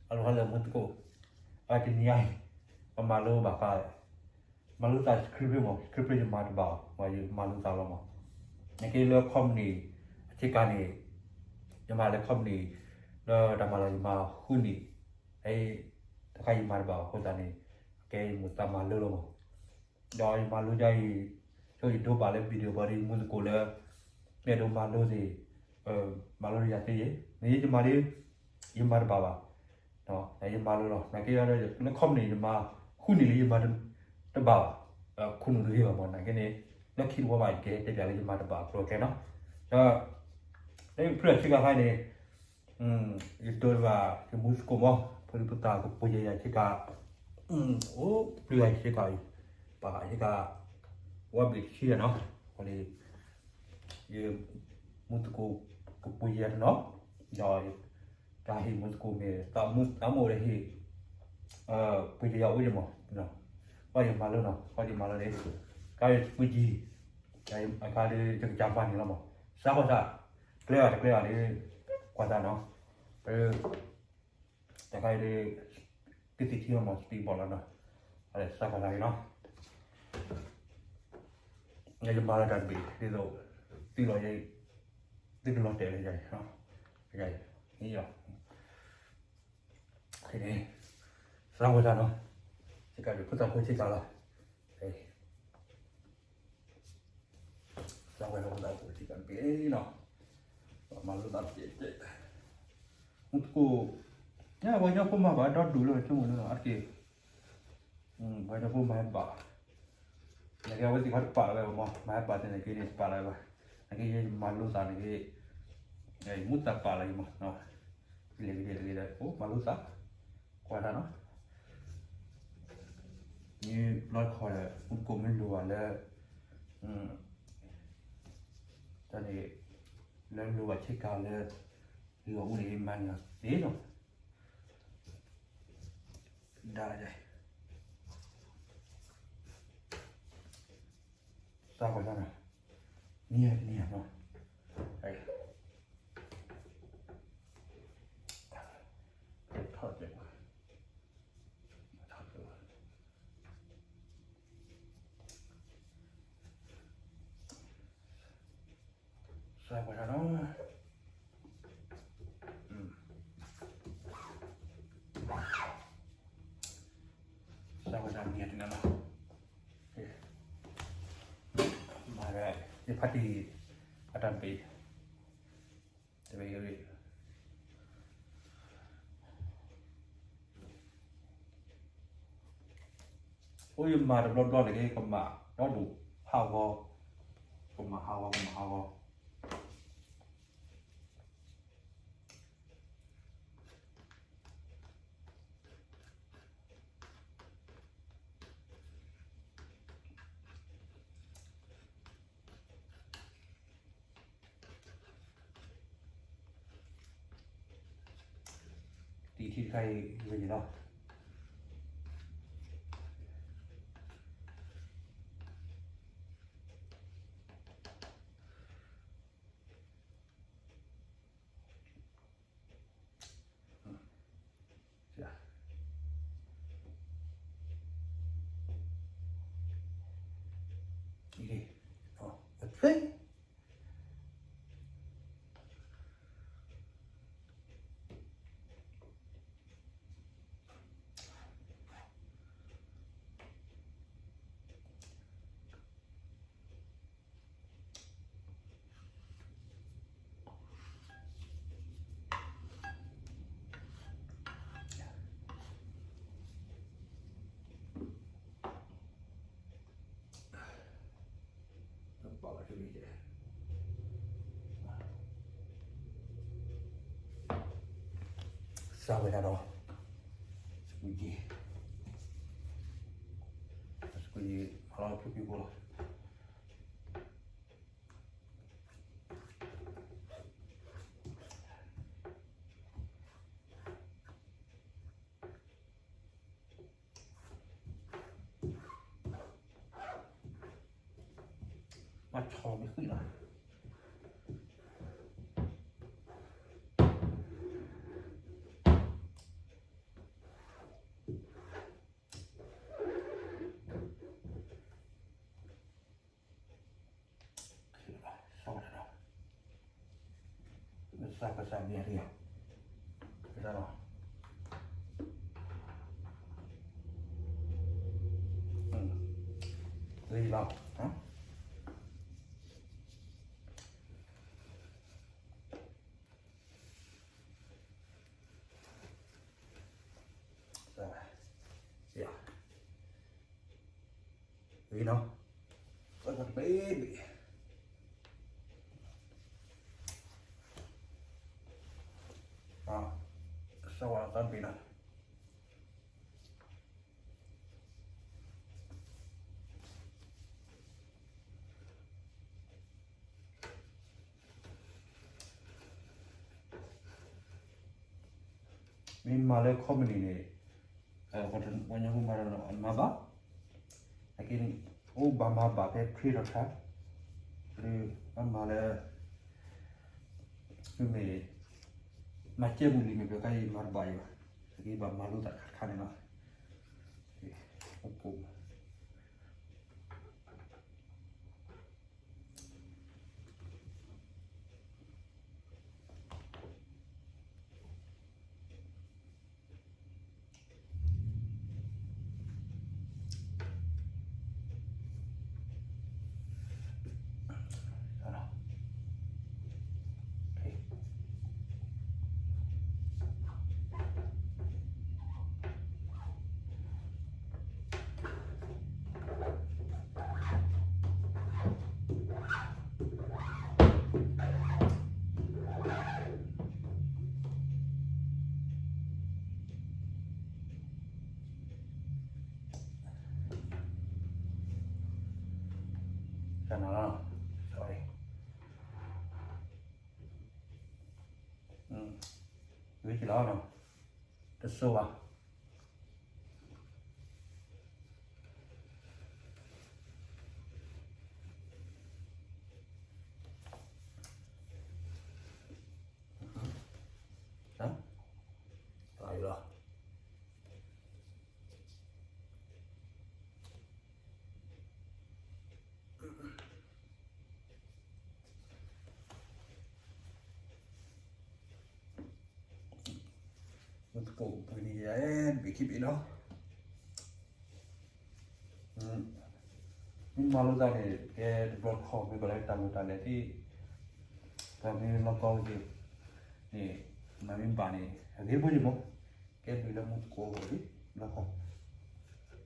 အလီၤဟါလၢမူသကိး, အတနံၤအံၤ ပမၤလိဘၣ်ဃး မၤလိသး script မး, script ယမၤတဘၣ်, ယမၤလိသးလီၤမး. နက့လၢ company အဆ့ကၤန့ၣ်, ယမၤလၢ company လၢတၢ်မၤလီၤ ယမၤဃုနံၣ်, တခါယမၤတဘၣ်အဃိသတးန့ၣ်, ကဲယမိၣ်သးမၤလိလီၤမး. ဒီးယမၤလိဒ်အံၤ, ဆိယဒိပာ်လၢ video ဘၣ်ဒီး မူသကိးလၢ မ့ၢ်ဒိမၤလိသ့ၣ်, မၤလိဒီးယၤသ့ယဲ, မ့ၢ်ယမၤလၢ ယမၤတဘၣ်ဘၣ်, ယမၤလိလီၤ. နက့ဒီး လၢ company န့ၣ် ယမၤဃုနံၣ်လံ ယမၤတဘၣ်ဘၣ်, ခိၣ်နူာ်တဂ့ၤဘၣ်မး. နက့န့ၣ် လၢခံတဝီဘၣ် ယကဟဲတဲပၠးလၢယမၤတဘၣ်အကျိၤအကျဲနီၤ. ဒီး လၢယဖုအဆ့ကၤခါန့ၣ် ယဒိးဘၣ် ယမူသကိးမး, ဖိဒံဖိသၣ်ကပှ့ၤယၤဆ့ကၤ, အိၣ်ပျုၤယၤဆ့ကၤအံၤ, ပာ်ဆ့ကၤ ဝဲဘ့ၣ်ဆံယၤနီၤ, အဃိန့ၣ် ယမူသကိးကပှ့ၤယၤတနီၤ, ဒီး တၢ်ဟ့ၣ်မူသကိးမ့ၢ် သးမူသးမိၢ်ဒီးဟ့ၣ် ပှ့ၤယၤအိၣ်ယမး, ဃီယမၤလိနီၤ, ဃီယမၤလိန့ၣ်, ကါယစကွံကံ, အခါဒီးယကစၢ်ပှၤန့ၣ်လီၤမး, စးဃီၤစး, ကျဲဘၣ်တကျဲဘၣ်ဒီး ကွၢ်သးနီၤ, တခါဒီး ကသံၣ်ထံလီၤမး speed boat လီၤနီၤ, စးဃီၤစးန့ၣ်နီၤ, ယမၤလၢတၢ်တဘ့ၣ်ဒ်သိး သုလီၤယဲ, သုတလီၤတဲာ်လၢယၤ, ယၤ, န့ၣ်, စးဝဲဒၣ်နီၤ, ဆ့ကၤဒုးဖိသၣ်ဖိဆ့ကၤလီၤ, စးဝဲဒၣ်ဖိသၣ်ဖိဆ့ကၤတဘ့ၣ်နီၤ, မၤလိသးတဘ့ၣ်, မူသကိး, ညါပှၤကညီဖိမၤဘၣ်ဒီဒူၣ်လၢဆိကမိၣ်လၢနီၤ အါတက့ၢ် ပှၤကညီဖိမၤဘၣ်, နက့အဝဲသ့ၣ်ခီတပာ်လီၤဝဲဘၣ်မး, မၤဘၣ်သ့ၣ်နက့န့ၣ်တပာ်လီၤဝဲဘၣ်, နက့ယမၤလိသးနက့, မူသးပာ်လီၤယမး, လဲၤက့ၤလဲၤက့ၤဒီး အိၣ်မၤလိသး, ကွၢ်တၢ်နီၤ, မ့ၢ်ဘျီတခီဒီး မူသကိးမ့ၢ်လိၣ်ဘၣ်လၢ တၢ်န့ၣ် လၢလိၣ်ဘၣ်ဆ့ကၤလၢ လီၤအိၣ်န့ၣ် မၤန့ၢ်အီၤသ့လီၤ, ဒါ စးပှၤစးနီၤ, နံၤအံၤတနံၤအံၤနီၤ, ထီၣ်ကဲး, ထီၣ်ကဲး, စးပှၤစးနီၤ, စးပှၤစးနံၤအံၤတနံၤလီၤ, မၤဒီး ယဖါတံၢ် အတၢ်တဘ့ၣ် တဘ့ၣ်ဂ့ၤ အိၣ်ယမၤတဘျီဘျီန့ၣ် ကမၤဒီဒူၣ်ဟးဂီၤ, ကမၤဟးဂီၤ ကမၤဟးဂီၤ. တံၢ်ထံတခါအံၤ ဂ့ၤန့ၣ်လီၤ. စးဝဲဒၣ်ဒီး စကွံကံ, စကွံကံ မၤလီၤဖုဖုဖိလီၤ. မၤဆီမ့ၢ်ဃံလီၤ. ကစၢ်ကစၢ်မ့ၢ်အရ့, ကစၢ်လီၤ, ဂ့ၤလီၤ, ဂ့ၤနီၤ, ဘ့ၣ်ဘ့ၣ်, စီၤဝါသးဘ့ၣ်နီၤ မ့ၢ်မၤလၢ company န့ၣ် ပှၤကညီဖိမၤတၢ်မၤဘၣ်, အက့ၢ်န့ၣ် အိၣ်ဘၣ်မၤဘၣ်ဖဲ free ဒီးခါ, ဘၣ်မၤလၢ မ့ၢ် မၤစဲဘူးလံမ့ၢ် ပကယမၤတဘၣ်အံၤဘၣ်, အက့ၢ်ဘၣ်မၤလိသးတခါတခါန့ၣ်လီၤ, အိၣ်ကိး ဝံၤလီၤ, တစိၤဘၣ် လီၤ, မူသကိးပှ့ၤန့ၣ်ယဲ ဘ့ၣ်ခံဘ့ၣ်လီၤ, မ့ၢ်မၤလိသးန့ၣ် ကဲတဘျီတခီၣ် မ့ၢ်ဘၣ်လၢတၢ်မုာ်တၢ်လဲၤသ့ၣ်, တၢ်မ့ၢ်လီၤကီက့ၤန့ၣ် မၤမ့ၢ်ဘၣ်န့ၣ် အဂ့ၤတဘိယံၤမး, ကဲဘျုးလၢမူသကိးအဂီၢ်လံ, ဘျီခီၣ်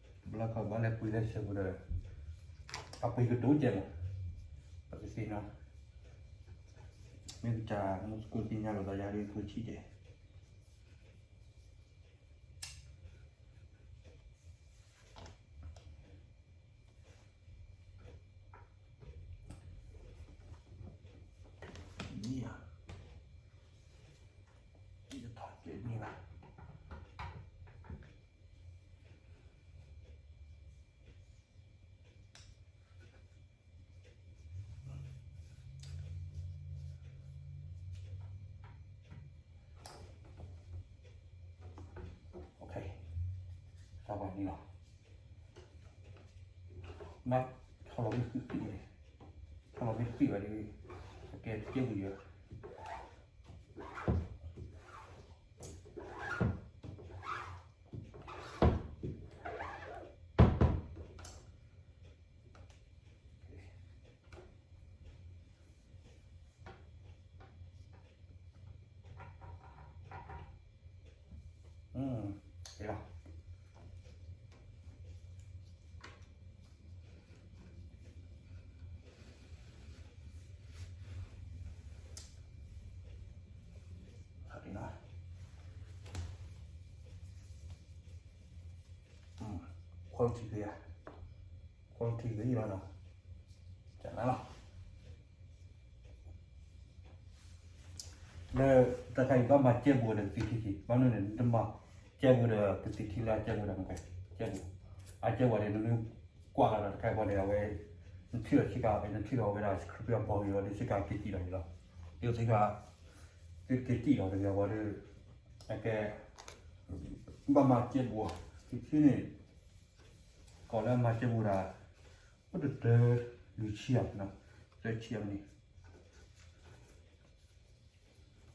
ဘျီခီၣ်ဘၣ်လဲၤပှ့ၤလၢစဲးပူၤဒီး အပှ့ၤကတိၤကဲမး, ပကသ့ၣ်နီၣ်, မ့ၢ်ကစၢ်မူသကိးသ့ၣ်ညါလိာ်သးယၤဒ်ပှ့ၤဆံးကဲ မ့ၢ်ဧါ, ယထီၣ်ကဲမ့ၢ်ဘၣ် စးပှၤန့ၣ်လီၤ, မ့ၢ်ထီၣ်လီၤမ့ၢ်တသ့ၣ်, ထီၣ်လီၤမ့ၢ်တသ့ၣ်ဘၣ်ဒီး အကဲတကဲဝံၤဒီး လီၤ, quality ဂ့ၤ, quality ဂ့ၤလီၤနီၤ, ကနၣ်လီၤ လၢတၢ်ခါအံၤ ဘၣ်မၤစဲဘူးဒီးကသံၣ်ထံထံ, ဘၣ်မနုၤန့ၣ် နတမၤစဲဘူးဒီးကသံၣ်ထံလၢအစဲဘူးဒီးမ့ၢ်ကဲ, စဲဘူး, အစဲဘူးန့ၣ် နမ့ၢ်ကွၢ်လီၤဒီးတခါအံၤဘၣ်န့ၣ် အဝဲ နထံၣ်ဒီးဆ့ကၤ နထံၣ်ဒီးဝဲဒၣ် scrap အဘီဂ့ၤဝဲဒီး ဆ့ကၤက့ၤစံၣ်လီၤန့ၣ်လီၤ, ဒ်ဆ့ကၤ က့ၤစံၣ်လီၤတဂ့ၤအဝဲဒီး အကဲ ဘၣ်မၤစဲဘူး, ကသံၣ်ထံန့ၣ် ကီးလၢအမၤစဲဘူးဒၣ် အိၣ်တတၢ လွံၢ်ဆံဧါ, သၢဆံဧါန့ၣ် တ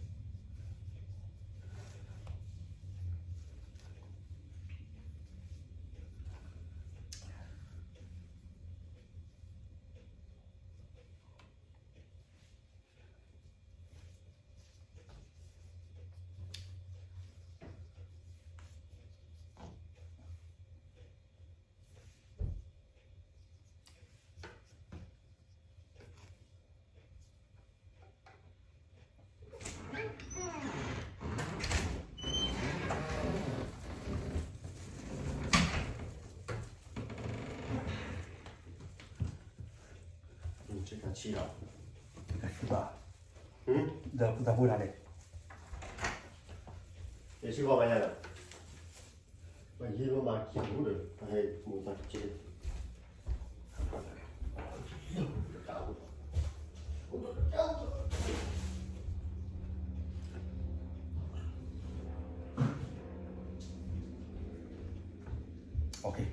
တၢ်ဆံးလီၤ, တၢ်ဆံးဘၣ်, ဒီးဖိသၣ်ဖိတၢ်လဲၣ်, ယဆံးဘၣ်ယၤလီၤ, ပယံၤလီၤမၤခံဘူးဒီး ပဟဲမူသးတက့ၢ်. Okay.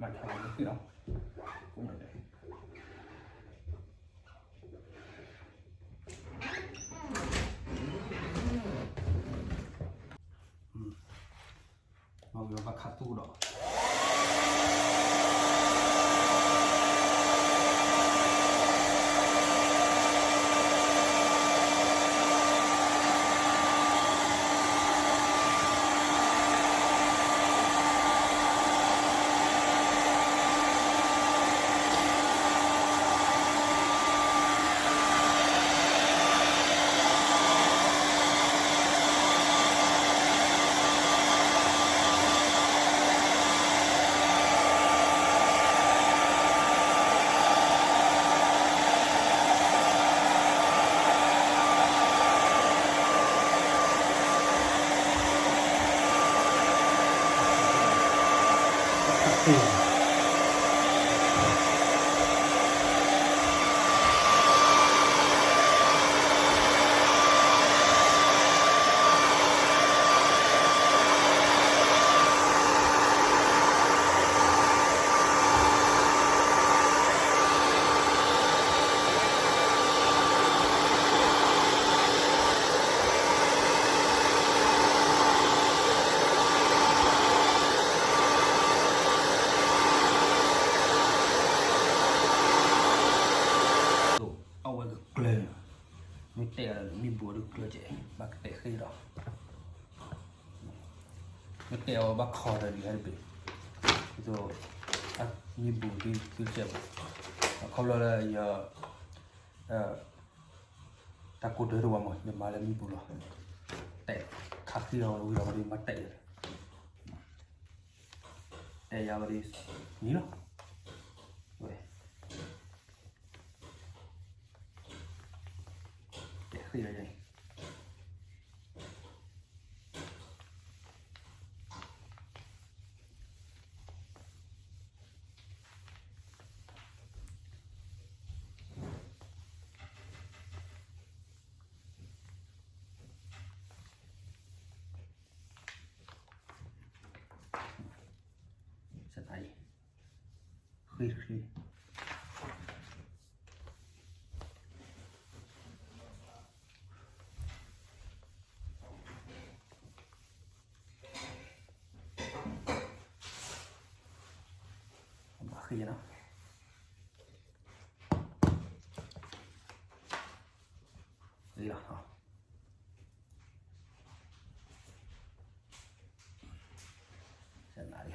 မၤထီၣ်လီၤ, မၤဝံၤဘၣ်ခးသူဒီး အဝဲကကျၢၤန့ၣ်, မ့ၢ်တဲအီၤဒီးမ့ၢ်ဘူးဒုးကျၢၤကဲး, ဘၣ်ကတဲာ်ဃ့ဒီး, မ့ၢ်တဲအီၤဘၣ်ခီဒီးဒ်ဟဲတဘ့ၣ်, ဒ်သိး မ့ၢ်ဘူးဒုးကျၢၤကဲးဘၣ်, ခီဖျိလၢယ တၢ်ကိးတၢ်တဝၤမး ယမၤလၢမ့ၢ်ဘူးလီၤ, တဲာ်ခးဃ့အီၤဝံၤဒီးဝဲဒၣ်မၤတဲာ်, တဲာ်ယၤဝဲဒၣ် န့ၣ်လီၤ, ဝဲ တဲာ်ဃ့လီၤန့ၣ် စနၢ်အံၤ ဃ့တဃ့ ဘၣ်ဃ့နီၤ ဃ့လီၤ စနၢ်အံၤ ဃ့လီၤ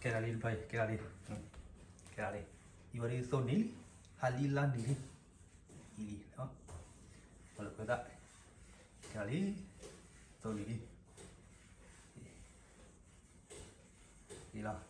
ကဲဒၣ်လံတဖျၢၣ်အံၤ ကဲဒၣ်လံ, ကဲဒၣ်လံ, အံၤဝဲဒၣ်သိနံၤလံ, ဟးလံလါနံၤလံ, အံၤလံ, ပှၤလၢခွဲးသၣ်, ကဲဒၣ်လံ, သိနံၤလံ, အံၤလီၤ,